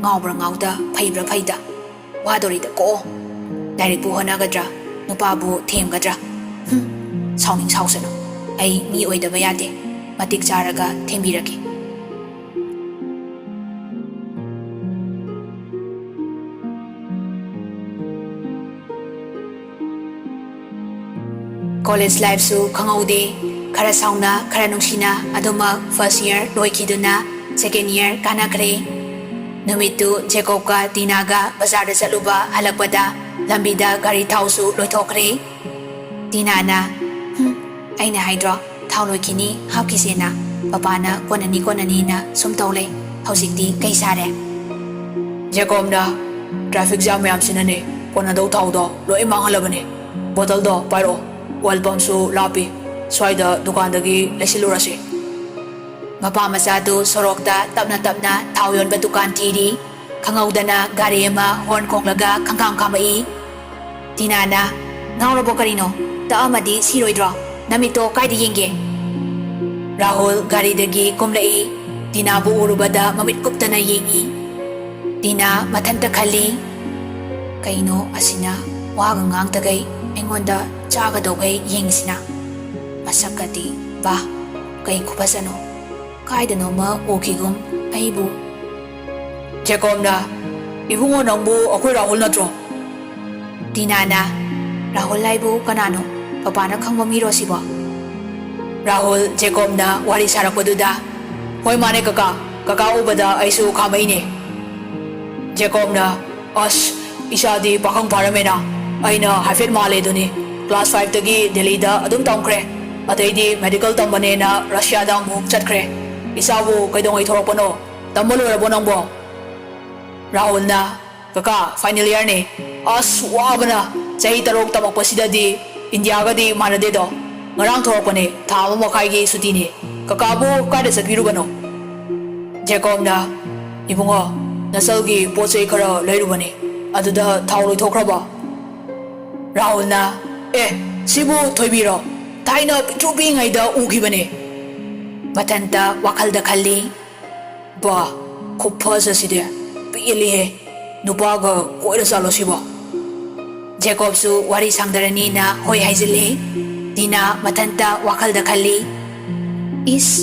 ꯉꯥꯎꯕ꯭ꯔꯥ ꯉꯥꯎꯗ, ꯐꯩꯕ꯭ꯔꯥ ꯐꯩꯗ? ꯋꯥꯗꯣꯔꯤꯗꯀꯣ꯫ ꯂꯥꯏꯔꯤꯛꯄꯨ ꯍꯣꯠꯅꯒꯗ꯭ꯔꯥ? ꯅꯨꯄꯥꯕꯨ ꯊꯦꯝꯒꯗ꯭ꯔꯥ? ꯍꯨꯝ, ꯁꯥꯎꯅꯤꯡ ꯁꯥꯎꯁꯅꯨ꯫ ꯑꯩ ꯃꯤ ꯑꯣꯏꯗꯕ ꯌꯥꯗꯦ꯫ ꯃꯇꯤꯛ ꯆꯥꯔꯒ ꯊꯦꯝꯕꯤꯔꯒꯦ꯫" College life ꯁꯨ ꯈꯪꯍꯧꯗꯦ꯫ ꯈꯔ ꯁꯥꯎꯅ, ꯈꯔ ꯅꯨꯡꯁꯤꯅ ꯑꯗꯨꯃꯛ first year ꯂꯣꯏꯈꯤꯗꯨꯅ second year ꯀꯥꯟꯅꯈ꯭ꯔꯦ꯫ ꯅꯨꯃꯤꯠꯇꯨ ꯖꯦꯀꯣꯕꯀ ꯇꯤꯅꯥꯒ ꯕꯖꯥꯔꯗ ꯆꯠꯂꯨꯕ ꯍꯜꯂꯛꯄꯗ ꯂꯝꯕꯤꯗ ꯒꯥꯔꯤ ꯊꯥꯎꯁꯨ ꯂꯣꯏꯊꯣꯛꯈ꯭ꯔꯦ꯫ ꯇꯤꯅꯥꯅ, "ꯍꯨꯝ, ꯑꯩꯅ ꯍꯥꯏꯗ꯭ꯔꯣ, ꯊꯥꯎ ꯂꯣꯏꯈꯤꯅꯤ, ꯍꯥꯞꯈꯤꯁꯦꯅ꯫ ꯄꯄꯥꯅ ꯀꯣꯟꯅꯅꯤ, ꯀꯣꯟꯅꯅꯤꯅ ꯁꯨꯝ ꯇꯧ ꯂꯩ꯫ ꯍꯧꯖꯤꯛꯇꯤ ꯀꯩ ꯁꯥꯔꯦ?" ꯖꯦꯀꯣꯕꯅ, "Traffic jam ꯃꯌꯥꯝꯁꯤꯅꯅꯦ, ꯀꯣꯟꯅꯗꯧ ꯊꯥꯎꯗꯣ ꯂꯣꯏ ꯃꯥꯡꯍꯜꯂꯕꯅꯦ꯫ ꯕꯣꯇꯜꯗꯣ ꯄꯥꯏꯔꯛꯑꯣ, oil pumpꯁꯨ ꯂꯥꯞꯄꯤ꯫ ꯁ꯭ꯋꯥꯏꯗ ꯗꯨꯀꯥꯟꯗꯒꯤ ꯂꯩꯁꯤꯜꯂꯨꯔꯁꯤ꯫" ꯃꯄꯥ ꯃꯆꯥꯗꯨ ꯁꯣꯔꯣꯛꯇ ꯇꯞꯅ ꯇꯞꯅ ꯊꯥꯎ ꯌꯣꯟꯕ ꯗꯨꯀꯥꯟ ꯊꯤꯔꯤ꯫ ꯈꯪꯍꯧꯗꯅ ꯒꯥꯔꯤ ꯑꯃ horn ꯈꯣꯡꯂꯒ ꯈꯪꯈꯥꯝ ꯈꯥꯝꯃꯛꯏ꯫ ꯇꯤꯅꯥꯅ, "ꯉꯥꯎꯔꯕꯣ ꯀꯔꯤꯅꯣ? ꯇꯛꯑꯝꯃꯗꯤ ꯁꯤꯔꯣꯏꯗ꯭ꯔꯣ? ꯅꯃꯤꯠꯇꯣ ꯀꯥꯏꯗ ꯌꯦꯡꯒꯦ?" ꯔꯥꯍꯨꯜ ꯒꯥꯔꯤꯗꯒꯤ ꯀꯨꯝꯂꯛꯏ꯫ ꯇꯤꯅꯥꯕꯨ ꯎꯔꯨꯕꯗ ꯃꯃꯤꯠ ꯀꯨꯞꯇꯅ ꯌꯦꯡꯏ꯫ ꯇꯤꯅꯥ ꯃꯊꯟꯇ ꯈꯜꯂꯤ, "ꯀꯩꯅꯣ ꯑꯁꯤꯅ ꯋꯥꯒ ꯉꯥꯡꯗꯈꯩ ꯑꯩꯉꯣꯟꯗ ꯆꯥꯒꯗꯧꯈꯩ ꯌꯦꯡꯉꯤꯁꯤꯅ? ꯃꯁꯛꯀꯗꯤ ꯕꯥ, ꯀꯩ ꯈꯨꯐꯖꯅꯣ! ꯀꯥꯏꯗꯅꯣꯃ ꯎꯈꯤꯒꯨꯝ ꯑꯩꯕꯨ꯫" ꯖꯦꯀꯣꯕꯅ, "ꯏꯕꯨꯡꯉꯣ, ꯅꯪꯕꯨ ꯑꯩꯈꯣꯏ ꯔꯥꯍꯨꯜ ꯅꯠꯇ꯭ꯔꯣ?" ꯇꯤꯅꯥꯅ, "ꯔꯥꯍꯨꯜ ꯍꯥꯏꯕꯨ ꯀꯅꯥꯅꯣ? ꯄꯄꯥꯅ ꯈꯪꯕ ꯃꯤꯔꯣ ꯁꯤꯕꯣ?" ꯔꯥꯍꯨꯜ ꯖꯦꯀꯣꯕꯅ ꯋꯥꯔꯤ ꯁꯥꯔꯛꯄꯗꯨꯗ, "ꯍꯣꯏ, ꯃꯥꯅꯦ ꯀꯀꯥ꯫ ꯀꯀꯥ ꯎꯕꯗ ꯑꯩꯁꯨ ꯈꯥꯝꯃꯛꯏꯅꯦ꯫" ꯖꯦꯀꯣꯕꯅ, "ꯑꯁ, ꯏꯆꯥꯗꯤ ꯄꯥꯈꯪ ꯐꯥꯔꯝꯃꯦꯅ꯫ ꯑꯩꯅ ꯍꯥꯏꯐꯦꯠ ꯃꯥꯜꯂꯦ ꯑꯗꯨꯅꯤ꯫ Class fiveꯇꯒꯤ ꯗꯦꯜꯂꯤꯗ ꯑꯗꯨꯝ ꯇꯝꯈ꯭ꯔꯦ꯫ ꯑꯇꯩꯗꯤ medical ꯇꯝꯕꯅꯦꯅ ꯔꯁꯤꯌꯥꯗ ꯑꯃꯨꯛ ꯆꯠꯈ꯭ꯔꯦ꯫ ꯏꯆꯥꯕꯨ ꯀꯩꯗꯧꯉꯩ ꯊꯣꯔꯛꯄꯅꯣ? ꯇꯝꯕ ꯂꯣꯏꯔꯕꯣ ꯅꯪꯕꯣ?" ꯔꯥꯍꯨꯜꯅ, "ꯀꯀꯥ, final yearꯅꯦ꯫ ꯑꯁ, ꯋꯥꯕꯅ! ꯆꯍꯤ ꯇꯔꯨꯛ ꯇꯝꯃꯛꯄꯁꯤꯗꯗꯤ ꯏꯟꯗꯤꯌꯥꯒꯗꯤ ꯃꯥꯟꯅꯗꯦꯗꯣ꯫ ꯉꯔꯥꯡ ꯊꯣꯔꯛꯄꯅꯦ, ꯊꯥ ꯑꯃ ꯃꯈꯥꯏꯒꯤ ꯁꯨꯇꯤꯅꯦ꯫ ꯀꯀꯥꯕꯨ ꯀꯥꯏꯗ ꯆꯠꯄꯤꯔꯨꯕꯅꯣ?" ꯖꯦꯀꯣꯕꯅ, "ꯏꯕꯨꯡꯉꯣ, ꯅꯆꯜꯒꯤ ꯄꯣꯠ ꯆꯩ ꯈꯔ ꯂꯩꯔꯨꯕꯅꯦ꯫ ꯑꯗꯨꯗ ꯊꯥꯎ ꯂꯣꯏꯊꯣꯛꯈ꯭ꯔꯕ?" ꯔꯥꯍꯨꯜꯅ, "ꯑꯦ, ꯁꯤꯕꯨ ꯊꯣꯏꯕꯤꯔꯣ? ꯊꯥꯏꯅ ꯄꯤꯛꯇ꯭ꯔꯨ ꯄꯤꯛꯏꯉꯩꯗ ꯎꯈꯤꯕꯅꯦ꯫" ꯃꯊꯟꯇ ꯋꯥꯈꯜꯗ ꯈꯜꯂꯤ, "ꯕꯥ, ꯈꯨꯐꯖꯁꯤꯗꯤ! ꯄꯦꯜꯂꯤꯍꯦ! ꯅꯨꯄꯥꯒ ꯀꯣꯏꯔ ꯆꯠꯂꯣ ꯁꯤꯕꯣ?" ꯖꯦꯀꯣꯕꯁꯨ ꯋꯥꯔꯤ ꯁꯥꯡꯗꯔꯅꯤꯅ ꯍꯣꯏ ꯍꯥꯏꯖꯤꯜꯂꯦ꯫ ꯇꯤꯅꯥ ꯃꯊꯟꯇ ꯋꯥꯈꯜꯗ ꯈꯜꯂꯤ, "ꯏꯁ,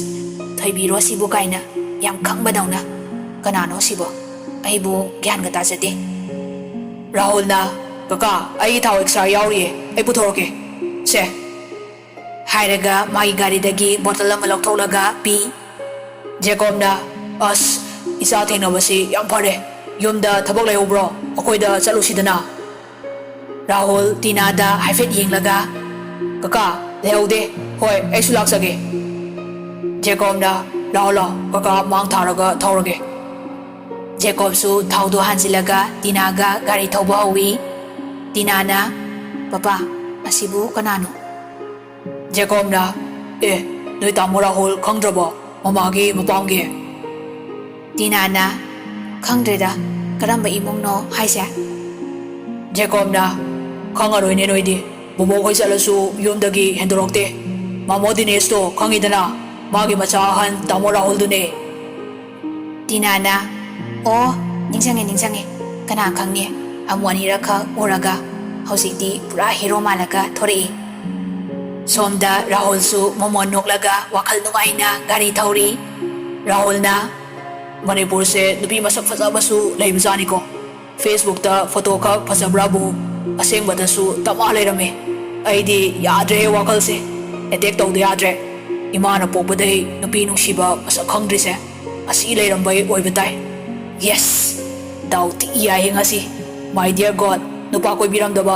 ꯊꯣꯏꯕꯤꯔꯣ ꯁꯤꯕꯨ ꯀꯥꯏꯅ, ꯌꯥꯝ ꯈꯪꯕꯗꯧꯅ꯫ ꯀꯅꯥꯅꯣ ꯁꯤꯕꯣ? ꯑꯩꯕꯨ ꯒ꯭ꯌꯥꯟꯒ ꯇꯥꯖꯗꯦ꯫" ꯔꯥꯍꯨꯜꯅ, "ꯀꯀꯥ, ꯑꯩꯒꯤ ꯊꯥꯎ extra ꯌꯥꯎꯔꯤꯌꯦ, ꯑꯩ ꯄꯨꯊꯣꯔꯛꯀꯦ꯫ ꯁꯦ꯫" ꯍꯥꯏꯔꯒ ꯃꯥꯒꯤ ꯒꯥꯔꯤꯗꯒꯤ ꯕꯣꯇꯜ ꯑꯃ ꯂꯧꯊꯣꯛꯂꯒ ꯄꯤ꯫ ꯖꯦꯀꯣꯕꯅ, "ꯑꯁ, ꯏꯆꯥ ꯊꯦꯡꯅꯕꯁꯤ ꯌꯥꯝ ꯐꯔꯦ꯫ ꯌꯨꯝꯗ ꯊꯕꯛ ꯂꯩꯍꯧꯕ꯭ꯔꯣ? ꯑꯩꯈꯣꯏꯗ ꯆꯠꯂꯨꯁꯤꯗꯅ?" ꯔꯥꯍꯨꯜ ꯇꯤꯅꯥꯗ ꯍꯥꯏꯐꯦꯠ ꯌꯦꯡꯂꯒ, "ꯀꯀꯥ, ꯂꯩꯍꯧꯗꯦ꯫ ꯍꯣꯏ, ꯑꯩꯁꯨ ꯂꯥꯛꯆꯒꯦ꯫" ꯖꯦꯀꯣꯕꯅ, "ꯂꯥꯛꯑꯣ, ꯂꯥꯛꯑꯣ, ꯀꯀꯥ ꯃꯥꯡ ꯊꯥꯔꯒ ꯊꯧꯔꯒꯦ꯫" ꯖꯦꯀꯣꯕꯁꯨ ꯊꯥꯎꯗꯣ ꯍꯥꯟꯖꯤꯜꯂꯒ ꯇꯤꯅꯥꯒ ꯒꯥꯔꯤ ꯊꯧꯕ ꯍꯧꯏ꯫ ꯇꯤꯅꯥꯅ, "ꯄꯄꯥ, ꯑꯁꯤꯕꯨ ꯀꯅꯥꯅꯣ?" ꯖꯦꯀꯣꯕꯅ, "ꯑꯦ, ꯅꯣꯏ ꯇꯥꯃꯣ ꯔꯥꯍꯨꯜ ꯈꯪꯗ꯭ꯔꯕꯣ? ꯃꯃꯥꯒꯤ ꯃꯄꯥꯝꯒꯤ?" ꯇꯤꯅꯥꯅ, "ꯈꯪꯗ꯭ꯔꯦꯗ, ꯀꯔꯝꯕ ꯏꯃꯨꯡꯅꯣ ꯍꯥꯏꯁꯦ?" ꯖꯦꯀꯣꯕꯅ, "ꯈꯪꯉꯔꯣꯏꯅꯦ ꯅꯣꯏꯗꯤ꯫ ꯕꯣꯕꯣꯛ ꯍꯣꯏ ꯆꯠꯂꯁꯨ ꯌꯨꯝꯗꯒꯤ ꯍꯦꯟꯗꯣꯔꯛꯇꯦ꯫ ꯃꯥꯃꯣ ꯗꯤꯅꯦꯁꯇꯣ ꯈꯪꯉꯤꯗꯅ, ꯃꯥꯒꯤ ꯃꯆꯥ ꯑꯍꯟ ꯇꯥꯃꯣ ꯔꯥꯍꯨꯜꯗꯨꯅꯦ꯫" ꯇꯤꯅꯥꯅ, "ꯑꯣ, ꯅꯤꯡꯁꯤꯡꯉꯦ, ꯅꯤꯡꯁꯤꯡꯉꯦ꯫ ꯀꯅꯥ ꯈꯪꯅꯤ, ꯑꯃꯨꯛ ꯑꯅꯤꯔꯛꯈꯛ ꯎꯔꯒ ꯍꯧꯖꯤꯛꯇꯤ ꯄꯨꯔꯥ ꯍꯦꯔꯣ ꯃꯥꯜꯂꯒ ꯊꯣꯔꯛꯏ꯫" ꯁꯣꯝꯗ ꯔꯥꯍꯨꯜꯁꯨ ꯃꯃꯣꯟ ꯅꯣꯛꯂꯒ ꯋꯥꯈꯜ ꯅꯨꯡꯉꯥꯏꯅ ꯒꯥꯔꯤ ꯊꯧꯔꯤ꯫ ꯔꯥꯍꯨꯜꯅ, "ꯃꯅꯤꯄꯨꯔꯁꯦ ꯅꯨꯄꯤ ꯃꯁꯛ ꯐꯖꯕꯁꯨ ꯂꯩꯕꯖꯥꯠꯅꯤꯀꯣ꯫ Facebookꯇ ꯐꯣꯇꯣ ꯈꯛ ꯐꯖꯕ꯭ꯔꯥꯕꯨ, ꯑꯁꯦꯡꯕꯗꯁꯨ ꯗꯃꯥ ꯂꯩꯔꯝꯃꯦ꯫ ꯑꯩꯗꯤ ꯌꯥꯗ꯭ꯔꯦꯍꯦ ꯋꯥꯈꯜꯁꯦ꯫ ꯑꯦꯇꯦꯛ ꯇꯧꯗ ꯌꯥꯗ꯭ꯔꯦ꯫ ꯏꯃꯥꯅ ꯄꯣꯛꯄꯗꯩ ꯅꯨꯄꯤ ꯅꯨꯡꯁꯤꯕ ꯃꯁꯛ ꯈꯪꯗ꯭ꯔꯤꯁꯦ ꯑꯁꯤ ꯂꯩꯔꯝꯕꯩ ꯑꯣꯏꯕ ꯇꯥꯏ꯫ Yes! ꯗꯥꯎ ꯊꯤ ꯌꯥꯏꯍꯦ ꯉꯁꯤ꯫ My dear God, ꯅꯨꯄꯥ ꯀꯣꯏꯕꯤꯔꯝꯗꯕ